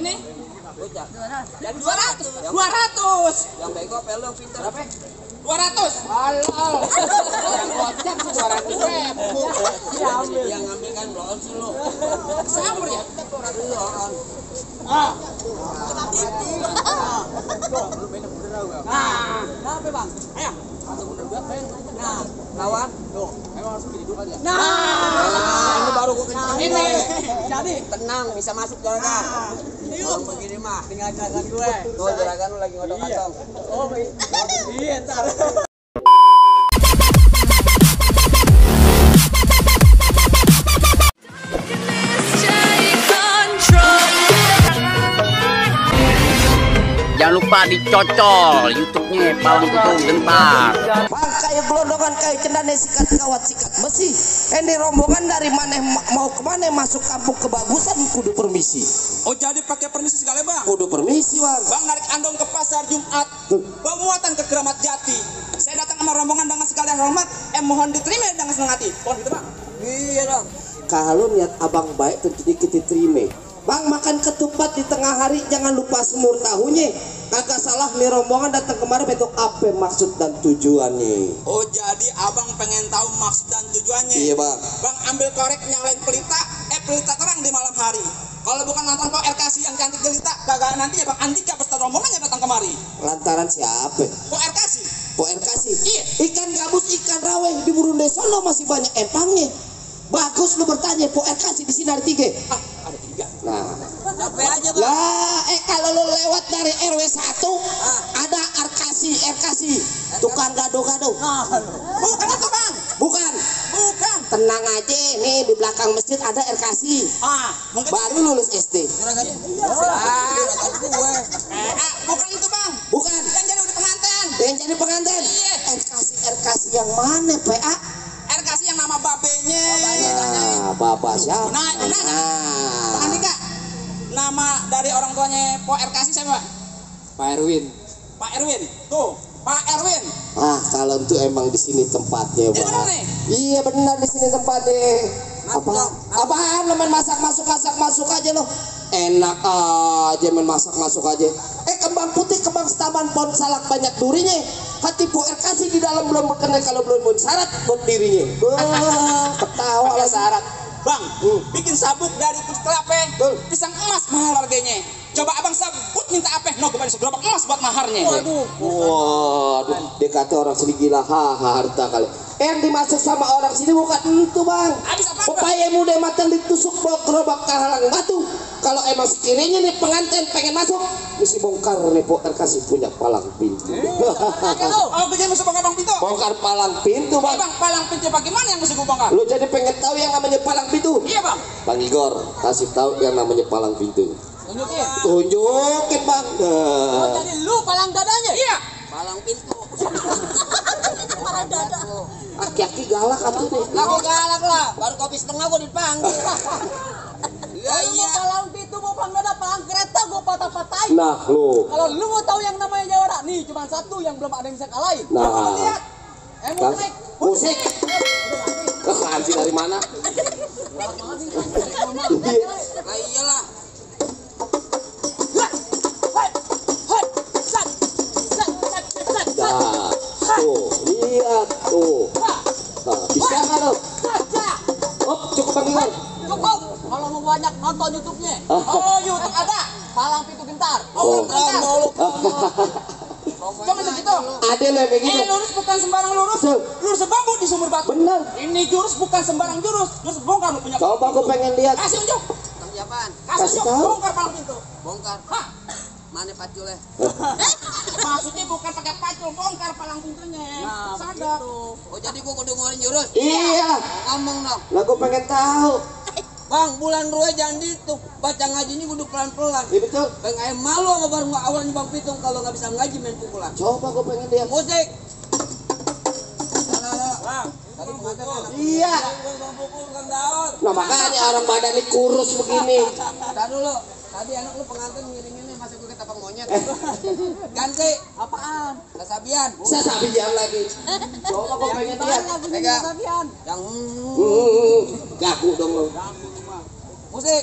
Ini Bocah. yang 200. Yang bego apa lu yang pintar? Berapa? 200. Halal. Yang kocak 200.000. Yang ngambil kan belum sih lu. Samur ya. Iya kan. Ah. Nah, kenapa bang? Ayo. Nah, lawan. Tuh, emang harus begini dulu aja. Nah, Ini baru gua kencang. ini. Jadi tenang, bisa masuk juragan. Kalau begini mah, tinggal juragan gue. Tuh juragan lu lagi ngodok kantong. Oh, iya, ntar. Jangan lupa dicocol YouTube-nya Palang Pitu Gentar. Kayak gelondongan kayak cendana sikat kawat sikat besi. Ini rombongan dari mana mau kemana masuk kampung kebagusan kudu permisi. Oh, jadi pakai permisi segala, Bang. Kudu permisi, Bang. Bang narik andong ke pasar Jumat, bawa muatan ke Keramat Jati. Saya datang sama rombongan dengan segala hormat, mohon diterima dengan senang hati. Pohon gitu, Bang. Iya dong. Kalau niat abang baik tentu kita terima. Bang makan ketupat di tengah hari jangan lupa semur tahunya. Kagak salah nih rombongan datang kemarin itu apa maksud dan tujuannya. Oh, jadi abang pengen tahu maksud dan tujuannya. Iya, Bang. Bang ambil korek nyalain pelita, pelita terang di malam hari. Kalau bukan nonton kok RKC yang cantik jelita, kagak nanti ya Bang Andika beserta rombongannya datang kemari. Lantaran siapa? Kok RKC? Po RKC. Iya. Ikan gabus, ikan rawe di Burunde Solo masih banyak empangnya. Bagus lu bertanya, Po RKC di sini ada 3. Ah, ada 3. Nah, Capek aja bang. lah, kalau lu lewat dari RW 1 ada RKC, tukang gado-gado. Bukan itu, Bang. Bukan. Bukan. Tenang aja, nih di belakang masjid ada RKC. Mungkin Baru lulus SD. Juragan. juragan gue. bukan itu, Bang. Bukan. Yang jadi udah pengantin. Yang jadi pengantin. Iya. RKC yang mana, PA? RKC yang nama babenya. Nah, Bapak siapa? Nah, Bang Andika. Nama dari orang tuanya Po RKC siapa, Pak? Pak Erwin. Pak Erwin. Tuh, Pak Erwin. Kalau itu emang di sini tempatnya, Ini Pak. benar nih? Iya benar di sini tempatnya. Apaan lo main masak masuk aja lo. Enak aja main masak masuk aja. Kembang putih, kembang setaman, pohon salak banyak durinya. Hati Po RKC di dalam belum berkenal kalau belum syarat buat dirinya. Ketawa lah syarat. Bang, bikin sabuk dari kulit kelapa, pisang emas mahal harganya. Coba abang sabut minta apa? No, gue balik segerobak emas buat maharnya. Waduh, dia kata orang sini gila, harta kali. Yang dimaksud sama orang sini bukan itu, Bang. Habis apa? Pepaya muda matang ditusuk bawa gerobak ke halang batu. Kalau emang sekiranya nih pengantin pengen masuk, mesti bongkar nih Po RKC punya palang pintu. Oh, gue jadi masuk bongkar palang pintu. Bongkar palang pintu, Bang. Bang, palang pintu bagaimana yang mesti gue bongkar? Lu jadi pengen tahu yang namanya palang pintu? Iya, Bang. Bang Igor, kasih tahu yang namanya palang pintu. Tunjukin, Bang. Jadi lu palang dadanya? Iya. Palang pintu. Palang dada. Aki-aki galak atuh deh. Aku galak lah. Baru kopi setengah gue dipanggil. Iya. Palang pintu mau palang dada, palang kereta gue patah-patahin. Nah, lu. Kalau lu mau tahu yang namanya Jawara, nih cuma satu yang belum ada yang bisa kalahin. Nah. Lihat. Musik. Musik. Anjing dari mana? Nah iyalah. Nah, tuh, lihat tuh. Nah, bisa nggak lo? Oh, cukup Bang Igor. Cukup. Kalau mau banyak nonton YouTube-nya. Oh, YouTube ada. Palang pintu gentar. Oh. Jangan segitu. Ada lo yang kayak gitu. Ini lurus bukan sembarang lurus. Lurus bambu di sumur batu. Bener. Ini jurus bukan sembarang jurus. Jurus bongkar lu punya. Coba gue pengen lihat. Kasih unjuk. Tang Japan. Kasih Kasih tahu. unjuk. Bongkar palang pintu. Bongkar. Hah? Mana paculnya? Maksudnya bukan pakai pacul, bongkar palang pintunya. Nah, Sadar. Oh jadi gua kudu ngeluarin jurus? Iya. Ngomong dong. Lah gue pengen tahu. Bang, bulan ruwe jangan gitu. Baca ngajinya kudu pelan-pelan. Iya betul. Bang, malu sama baru awal Bang Pitung kalau nggak bisa ngaji main pukulan. Coba gue pengen lihat. Musik. Bang, Tadi pengantin anak Iya. Bang pukul Kang Daud. Nah makanya orang badannya kurus begini. Tar dulu. Tadi anak lu pengantin ngiring-ngiring masuk gue ke tapang monyet. Ganti. Apaan? Sasabian. Saya sabi jam lagi. Coba gue pengen lihat. Lagunya Pegang. Sabian. Yang Gaku dong lo. musik.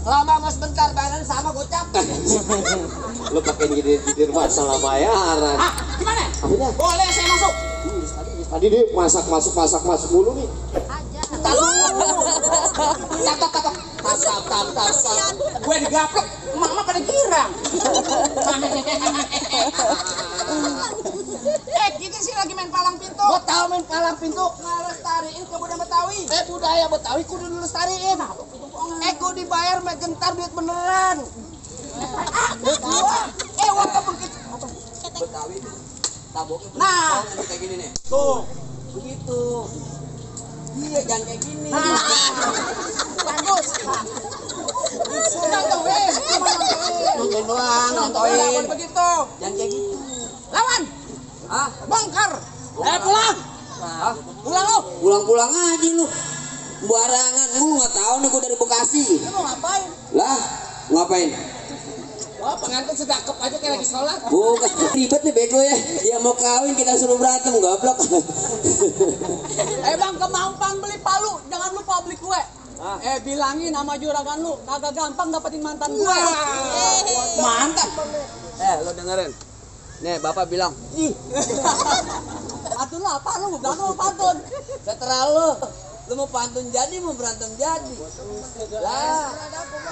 Lama mas bentar bayaran sama gocap. Lu pakai gidir masalah bayaran. Ah, gimana? Apanya? Boleh saya masuk? Tadi dia masak masuk mulu nih. Tap. Gue digaplok, mama pada girang. Kita sih lagi main palang pintu. Gua tahu main palang pintu. Ngelestariin kebudayaan Betawi. Budaya Betawi kudu dilestariin. Kudu dibayar mah gentar duit beneran. Apa begitu? Betawi itu taboknya Nah. kayak gini nih. Tuh. Begitu. Iya, jangan kayak gini. Bagus. Nontoin. Nonton doang, Nontoin. nontoin. Begitu. Jangan kayak gitu. Lawan. Hah? Bongkar. Pulang. Hah? Pulang lu. Pulang-pulang aja lu. Barangan lu nggak tahu nih gua dari Bekasi. Lu mau ngapain? Lah, ngapain? Oh, pengantin sedakep aja kayak lagi sholat. Bukan ribet nih bego ya. Yang mau kawin kita suruh berantem goblok. Bang ke Mampang beli palu, jangan lupa beli kue. Bilangin sama juragan lu, kagak gampang dapetin mantan gue. Mantap. Lo dengerin. Nih, Bapak bilang, "Ih, Pantun lu apa lu? Gak mau pantun. terserah lu. Lu mau pantun jadi, mau berantem jadi." Lah,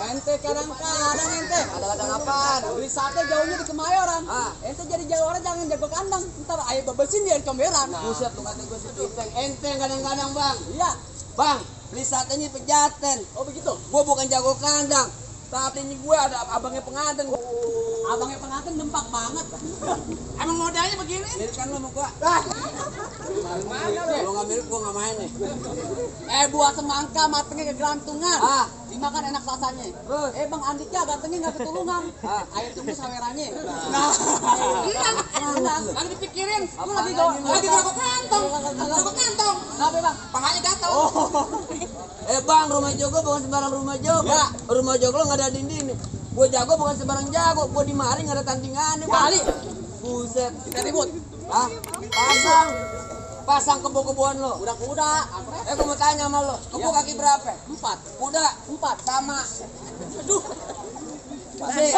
Ente kadang-kadang ente. kadang-kadang apaan? Beli sate jauhnya di Kemayoran. Ah. Ente jadi jagoan jangan jago kandang. Ntar ayo bebesin dia di comberan. Buset lu kata gue situ. Ente kadang-kadang, Bang. Iya. Bang, beli satenya Pejaten. Oh begitu. Gue bukan jago kandang. Tapi ini gue ada abangnya pengantin. Abangnya pengantin dempak banget. Emang modalnya begini? Mirip kan lu sama gue? Lu nggak mirip, gue nggak main nih. Buah semangka matengnya kegelantungan. Ah. Dimakan enak rasanya. Terus? Bang Andika gantengnya nggak ketulungan. Ah. Air tunggu sawerannya. Nah, lagi dipikirin. Lu lagi gawa. Lagi rokok kantong. Rokok kantong. Kenapa bang? Panganya gatel. Bang, rumah jogo bukan sembarang rumah jogo. Ya. Rumah jogo lo nggak ada dinding nih. Gue jago bukan sembarang jago. Gue di mari nggak ada tandingannya. Bang. Kali. Buset. Kita ribut. Ah, pasang kebo-keboan lo. Kuda-kuda. Gue mau tanya sama lo. Kebo kaki berapa? 4. Kuda 4. sama. Aduh. Masih.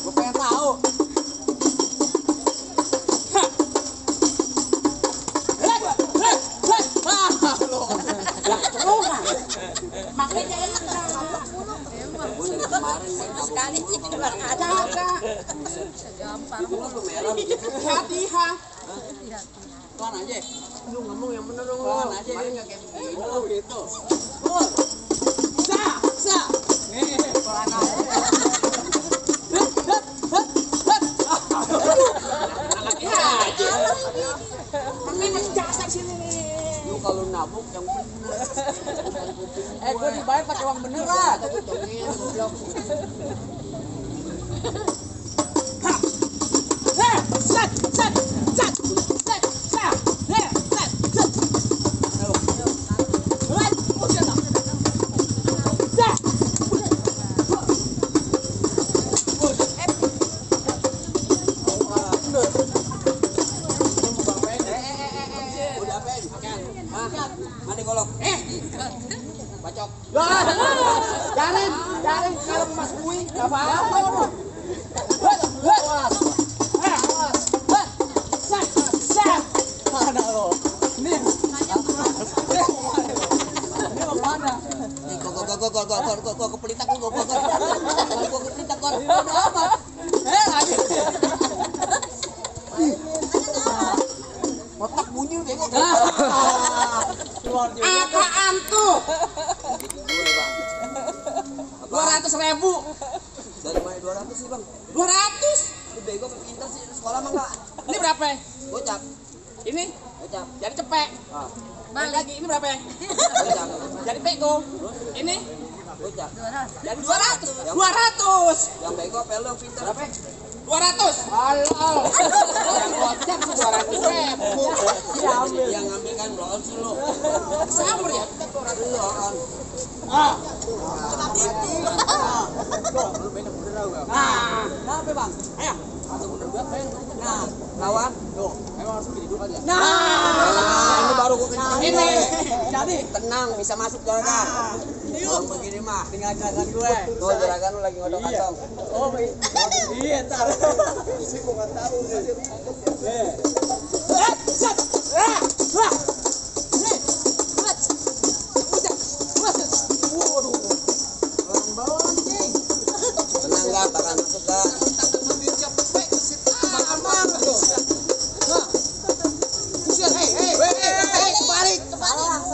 Gue pengen tahu. Makanya enak. Sekali keluar ada. Hati ha. Tuan aja. Lu ngomong yang bener dong. Tuan aja. Kemarin nggak kayak begini. Oh gitu. Sa. Nih, pelan aja. Ini masih jasa sini nih. Lu kalau nabuk yang bener. Gue dibayar pakai uang beneran. Udah pen. Mandi golok. Bacok. Jarin kalau Mas Bui enggak apa-apa. Mana lo? Nih. Ini mau mana? Gua kepelitak gua kepelitak gua. Bodo amat. Lagi. Otak bunyi bego. Keluar juga. Apaan tuh? Gue, Bang. 200.000. Dari mana 200 sih, Bang? 200. Lu bego pintar sih sekolah mah enggak. Ini berapa? Gocap. Ini Gocap. jadi cepek. Ah, Balik lagi ini berapa? gocap. Jadi pego. Ini Gocap. jadi 200. 200. Yang bego apa lu yang pintar? Berapa? 200. Halal. Orang gocap 200.000. Yang ngambil kan belum sih lu. Samur ya? Lu kan. Ah. Nah, kenapa bang? Ayo. Nah, Lawan. tuh, emang harus begini dulu kali ya? Nah, ini baru gua kenceng. Ini. Jadi tenang, bisa masuk juragan. Kalau begini mah, tinggal juragan gue. tuh juragan lu lagi ngodok kantong. Oh iya ntar. Tenang gak, bakal masuk gak?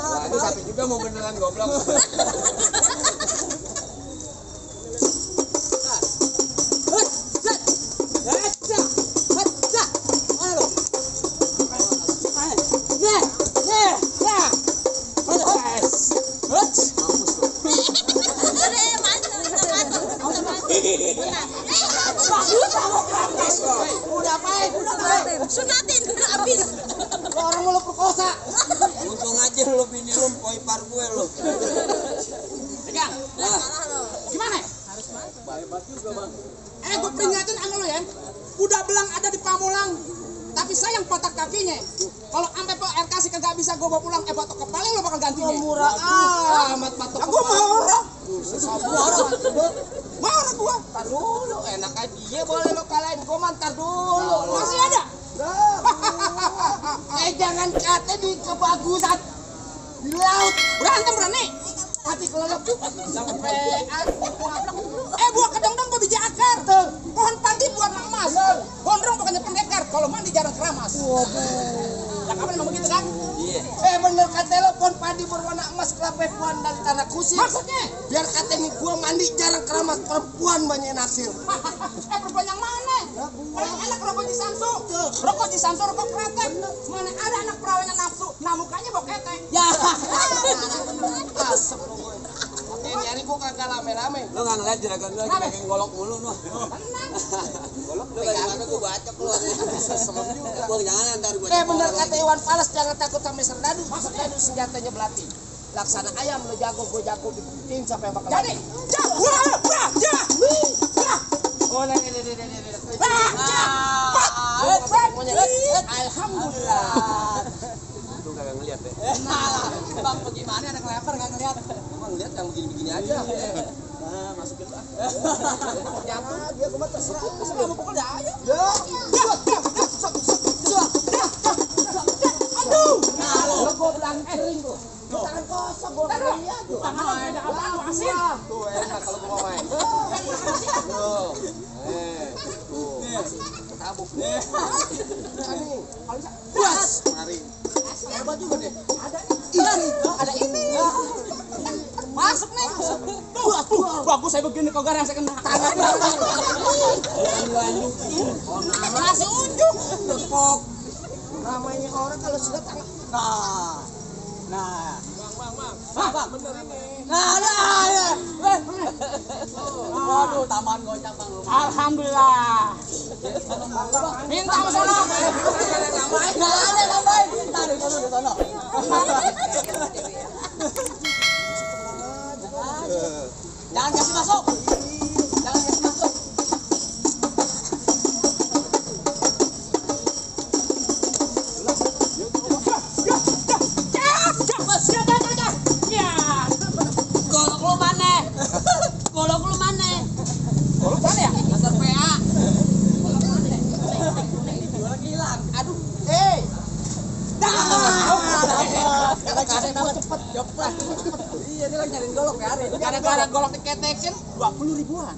Waduh, sapi juga mau beneran goblok. Sunatin, habis. Orang lu perkosa. Untung aja lu bini lu poipar gue lu. Pegang. Nah, Gimana? Gue peringatin sama lo ya. Udah belang ada di Pamulang. Tapi sayang patah kakinya. Kalau sampai Pak RKC kagak bisa gue bawa pulang, batok kepala lo bakal gantinya. Murah amat batok. Gue marah. Marah. Marah gue. Tar dulu, enak aja. Iya boleh lo kalahin gua mantar dulu. Masih ada. Jangan kata di kebagusan di laut. Berantem berani. Hati kelelep sampai Buah kedong-dong gue biji akar. Pohon padi buat emas. Gondrong bukannya pendekar. Kalau mandi jarang keramas. Lah kapan emang begitu kan? iya. Bener kata lo pohon padi berwarna emas kelapa puan dari tanah kusir. Maksudnya? Biar kata ini gua mandi jarang keramas, perempuan banyak naksir. Perempuan yang mana? Paling enak rokok di Samsu. Rokok di Samsu, rokok kretek. Mana ada anak perawan yang nafsu. Nah mukanya bau ketek. Ya. Asap lo gue. Oke, nyari gua kagak rame-rame. Lu nggak ngeliat juragan gue lagi pengen golok mulu lu. Golok lu dari mana gue bacok lu. Serem juga. Gua jangan ntar gue. Bener kata Iwan Fals, jangan takut sama serdadu. Serdadu senjatanya belati. Laksana ayam lo jago, gue jago dibikin sampai bakal. Jadi, Oh, alhamdulillah. Lu kagak ngeliat ya. Bang bagaimana ada keleper nggak ngeliat? Emang lihat yang begini-begini aja. Nah masukin lah. Nyapa dia gue mah terserah. Terserah mau pukul dah, ayo. Aduh. Lo gue bilang sering tuh. Tangan kosong gue lihat tuh. Tangan ada apaan lu asin? Tuh enak kalau gua main. Tuh. Tuh. Tabuk. Puas. Mari. Hebat juga deh. Ada ini. Masuk nih. Tuh, bagus saya begini kok garang saya kena. Masih unjuk. Tepok. Namanya orang kalau sudah tangan. Nah. Bang, bener ini. Ya. Waduh, taman goncang bang lu. Alhamdulillah. Minta ke sana. Nggak ada nambahin. Minta di sono. Jangan kasih masuk. Jangan kasih masuk. Golok lu mana? Golok lu mana? Golok mana ya? Motor PA. Golok hilang. Aduh. Kadang-kadang nama cepet. Iya, dia lagi nyariin golok ya. Gara-gara golok diketekin 20 ribuan.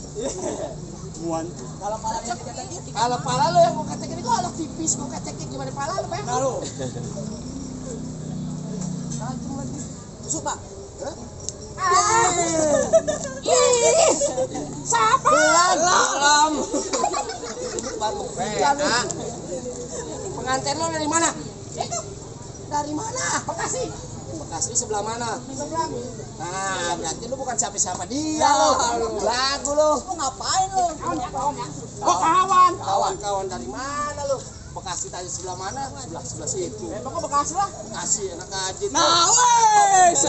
Kalau malamnya diketekin. Kalau pala lo yang gue ketekin itu golok tipis, gue ketekin gimana pala lo, Pak? Lalu. Tusuk, Pak. Siapa? Belum. Pengantin lo dari mana? Dari mana? Bekasi. Bekasi sebelah mana? Sebelah. Nah, berarti lu bukan siapa-siapa dia lo. Lagu lo. Lu ngapain lu? Kawan ya, kawan ya. Oh, kawan. Kawan-kawan dari mana lu? Bekasi tadi sebelah mana? Sebelah situ. Pokoknya Bekasi lah. Bekasi enak aja. Nah, wes.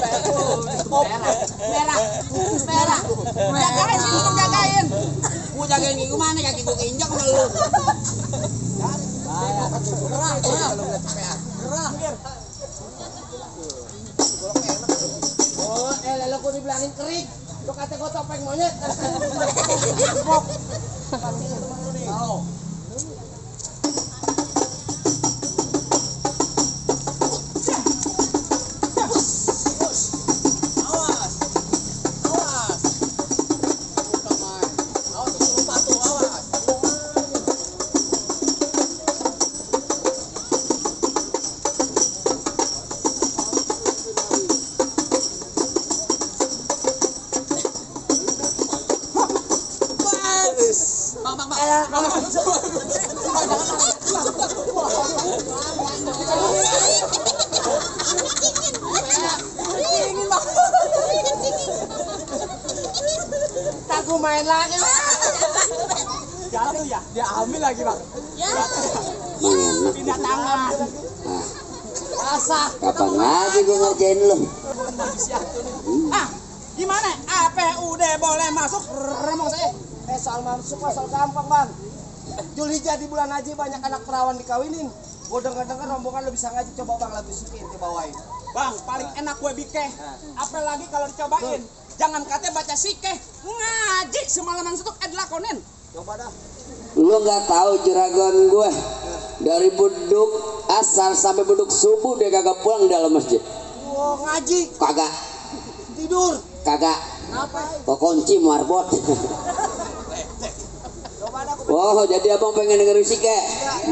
Merah. Jagain sini untuk jagain. Gua jagain gigi mana? Kaki gua keinjak sama lu. Gerah. Kalau ngeliat PA. Gerah. Golok merah. bilangin kering. Lu kata gua topeng monyet. Aku main lagi. Jatuh ya, dia ambil lagi bang. Pindah tangan. Rasa. Kapan lagi gua ngerjain lu? Ah, gimana? APUD boleh masuk? Remong saya. Soal masuk soal gampang bang. Julhijjah di bulan haji banyak anak perawan dikawinin. Gua denger rombongan lu bisa ngaji, coba bang lagu sikit dibawain. Bang, paling enak gue bikeh. Apalagi kalau dicobain. Jangan katanya baca sikeh, ngaji semalaman setuk lakonin. Coba dah. Lu nggak tahu juragan gue dari beduk asar sampai beduk subuh dia kagak pulang dalam masjid. Wah, ngaji, Kagak, tidur. kagak. Kenapa? Kok kunci marbot. Coba dah. Oh, jadi abang pengen denger musik ya?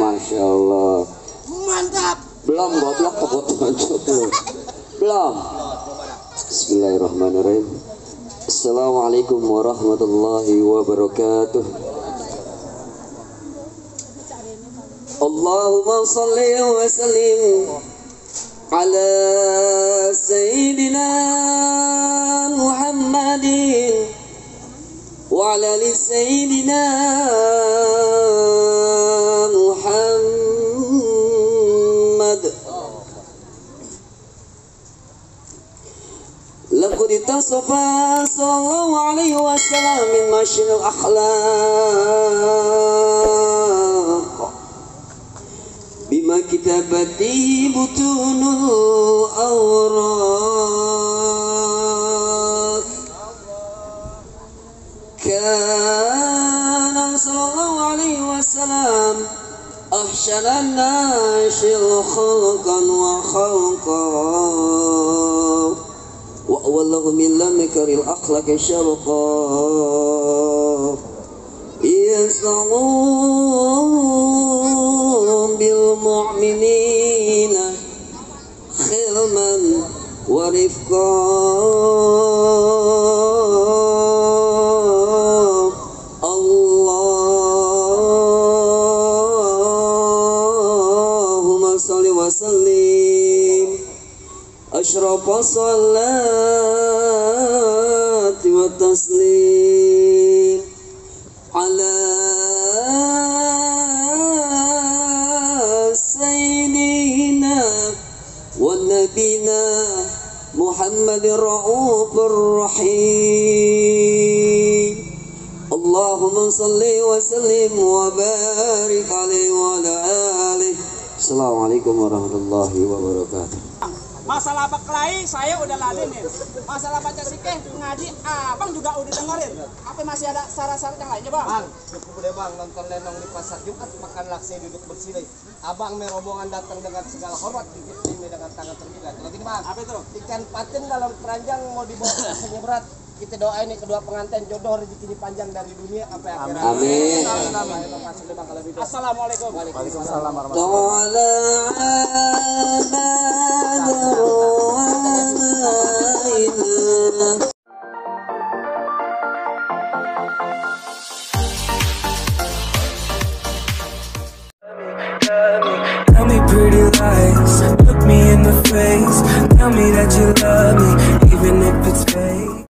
Masya Allah. Mantap. Belum goblok belum. Bismillahirrahmanirrahim. Assalamualaikum warahmatullahi wabarakatuh. Allahumma salli wa sallim ala sayyidina Muhammadin wa ala ali sayyidina Muhammad. Laqad tasafa sallallahu alaihi wasallam min mashyil akhlaq bima kitabati butunul awraq. Kana sallallahu alaihi wasallam ahshanan nashil khalqan wa khalqan wallahu min lamkaril akhlaq syarqa yasna'un bil mu'minina khilman wa rifqa. Allahumma salli wa sallim أشرف الصلاة والتسليم على سيدنا ونبينا محمد الرؤوف الرحيم. اللهم صل وسلم وبارك عليه وعلى آله. Assalamualaikum warahmatullahi wabarakatuh. Masalah berkelahi saya udah ladenin. Masalah baca sikeh ngaji abang juga udah dengerin. Apa masih ada syarat-syarat yang lainnya bang? Bang, cukup udah bang nonton lenong di pasar Jumat, makan laksai duduk bersih. Abang merombongan datang dengan segala hormat, diterima dengan tangan terbuka. Kalau gini bang, Apa itu? ikan patin dalam keranjang mau dibawa rasanya berat. Kita doain nih kedua pengantin jodoh rezekinya panjang dari dunia sampai akhirat. Amin. Assalamualaikum. Waalaikumsalam warahmatullahi Qala Tell me pretty lies, look me in the face. Tell me that you love me,